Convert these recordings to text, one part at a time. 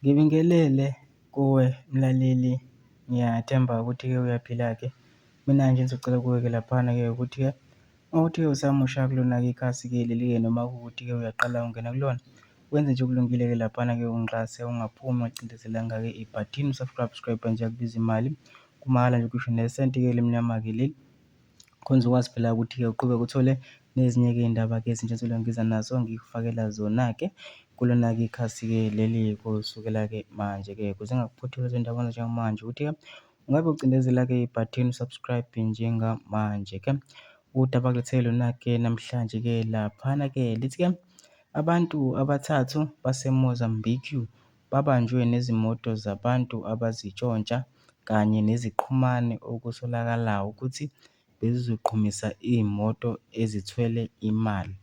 Ngibingelele kuwe mlaleli, ngiyathemba ukuthi-ke uyaphila-ke. Mina nje engizocela kuwe-ke laphana-ke ukuthi-ke uma kuwukuthi-ke usamusha kulona-ke ikhasi-ke leli-ke noma kuwukuthi-ke uyaqala ungena kulona, wenze nje okulungile-ke laphana-ke ungixhase ungaphumi ungacindezelanga-ke ibhathini u-subscribe nje akubizi imali, kumahhala nje ngisho nesenti-ke elimnyama-ke leli. Khona uzokwazi phela ukuthi-ke uqhubeke uthole nezinye-ke iy'ndaba-ke ezintsha engizobe ngiza nazo ngikufakela zona-ke kulona-ke ikhasi-ke leli kusukela-ke manje-ke. Ukuze ungakuphuthi lezo ndaba njengamanje ukuthi-ke ungabe ucindezela-ke ibhathini u-subscribe njengamanje-ke. Udaba engilethele lona-ke namhlanje-ke laphana-ke lithi-ke abantu abathathu baseMozambique babanjwe nezimoto zabantu abazintshontsha kanye neziqhumane okusolakala ukuthi bezizoqhumisa izimoto ezithwele imali.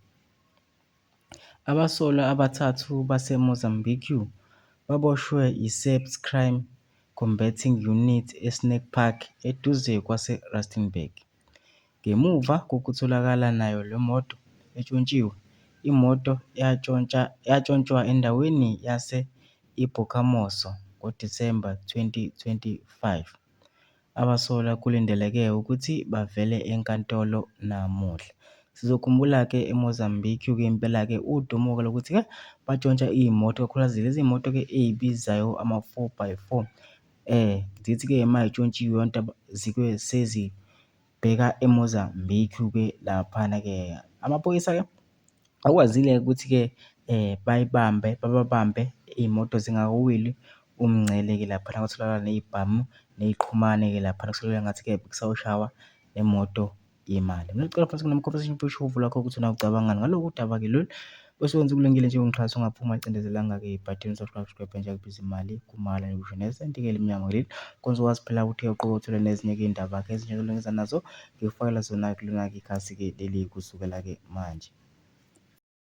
Abasolwa abathathu baseMozambique baboshwe yi-SAPS Crime Combating Unit eSnake Park eduze kwaseRustenburg, ngemuva kokutholakala nayo le moto entshontshiwe. Imoto yantshontshwa endaweni yase-IBokamoso ngoDisemba 2025. Abasolwa kulindeleke ukuthi bavele enkantolo namuhla. Sizokhumbula-ke eMozambique-ke impela-ke udumo-ke lokuthi-ke bantshontsha iy'moto, ikakhulukazi lezi moto-ke ey'bizayo ama-four by four. Zithi-ke uma y'ntshontshiwe zike sezibheka eMozambique-ke laphana-ke. Amaphoyisa-ke akwazile-ke ukuthi-ke bayibambe, bababambe iy'moto zingakaweli umngcele-ke laphana kwatholakala ney'bhamu ney'qhumane-ke laphana kusolakala ngathi-ke bekusayoshawa nemoto yemali. Mina ngicela phansi kuma-comment section usho uvo lwakho ukuthi wena ucabangani ngalolu daba-ke lolu, bese wenza okulungile nje ungixhase ungaphumi ungacindezelanga-ke ibhathini u-subscribe nje akubizi imali kumahhala ngisho nesenti-ke elimnyama leli. Khona uzokwazi phela ukuthi uqhubeke uthole nezinye-ke iy'ndaba-ke ezinjalo engiza nazo ngikufakela zona kulona-ke ikhasi-ke leli kusukela-ke manje.